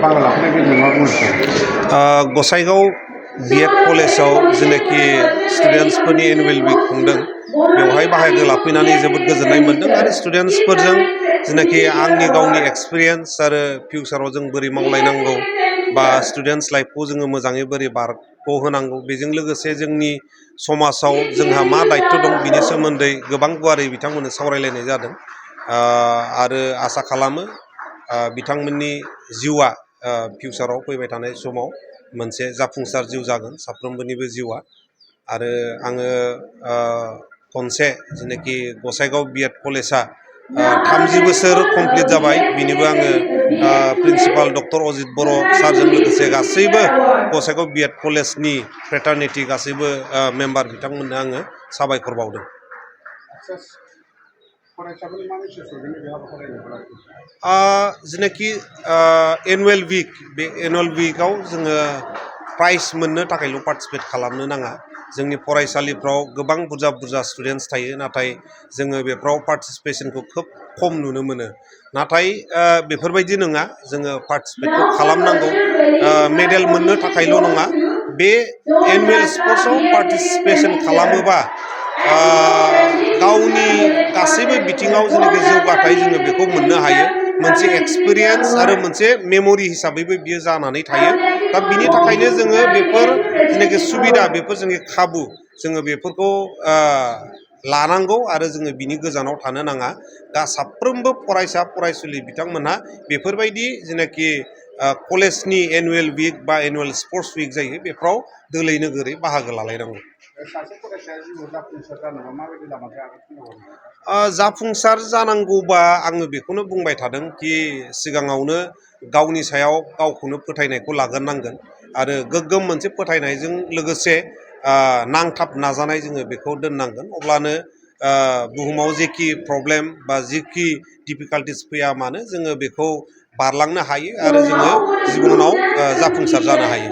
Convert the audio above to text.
बांला लाफैनाय गेजेरजों मा बुंनो सानो? गसाइगाव बिएड कलेजाव जेनाखि स्टुडेन्टसफोरनि एनुवेल उइक खुंदों बेवहाय बाहागो लाफैनानै जोबोद गोजोननाय मोन्दों आरो स्टुडेन्टसफोरजों जेनाखि आंनि गावनि एक्सपिरियेन्स आरो फिउचाराव जों बोरै मावलायनांगौ बा स्टुडेन्टस लाइफखौ जोङो मोजाङै बोरै बारग'होनांगौ बेजों लोगोसे जोंनि समाजाव जोंहा मा दायित्व दं बिनि सोमोन्दै गोबां गुवारै बिथांमोननो सावरायलायनाय जादों आरो आसा खालामो बिथांमोननि जिउआ फिउचाराव फैबाय थानाय समाव मोनसे जाफुंसार जिउ जागोन साफ्रोमबोनिबो जिउआ आरो आङो खनसे जेनाखि गसाइगाव बिएड कलेजा 30 बोसोर कमप्लिट जाबाय बिनिबो आङो प्रिन्सिपाल डक्टर अजित बर' सारजों लोगोसे गासैबो गसाइगाव बिएड कलेजनि फ्रेटारनिटि गासैबो मेम्बार बिथांमोननो आङो साबायखर बावदों। जेनाखि एनुवेल उइक बे एनुवेल उइकआव जोङो प्राइज मोननो थाखायल' पार्टिसिपेट खालामनो नाङा जोंनि फरायसालिफ्राव गोबां बुरजा बुरजा स्टुडेन्टस थायो नाथाय जोङो बेफ्राव पार्टिसिपेसनखौ खोब खम नुनो मोनो नाथाय बेफोरबायदि नङा जोङो पार्टिसिपेटखौ खालामनांगौ मेडेल मोननो थाखायल' नङा बे एनुवेल स्पर्ट्सआव पार्टिसिपेसन खालामोबा गावनि गासैबो बिथिङाव जेनाखि जौगाथाय जोङो बेखौ मोननो हायो मोनसे एक्सपिरियेन्स आरो मोनसे मेम'रि हिसाबैबो बियो जानानै थायो दा बिनि थाखायनो जोङो बेफोर जेनाखि सुबिदा बेफोर जोंनि खाबु जोङो बेफोरखौ लानांगौ आरो जोङो बिनि गोजानाव थानो नाङा दा साफ्रोमबो फरायसा फरायसुलि बिथांमोनहा बेफोरबायदि जेनाखि कलेजनि एनुवेल उइक बा एनुवेल स्पर्ट्स उइक जायो बेफ्राव दोलै नोगोरै बाहागो लालायनांगौ। जाफुंसार जानांगौबा आङो बेखौनो बुंबाय थादों कि सिगाङावनो गावनि सायाव गावखौनो फोथायनायखौ लाग्रोनांगोन आरो गोग्गोम मोनसे फोथायनायजों लोगोसे नांथाब नाजानाय जोङो बेखौ दोननांगोन अब्लानो बुहुमाव जेखि प्रब्लेम बा जेखि डिफिकाल्टिस फैया मानो जोङो बेखौ बारलांनो हायो आरो जोङो जिबनाव जाफुंसार जानो हायो।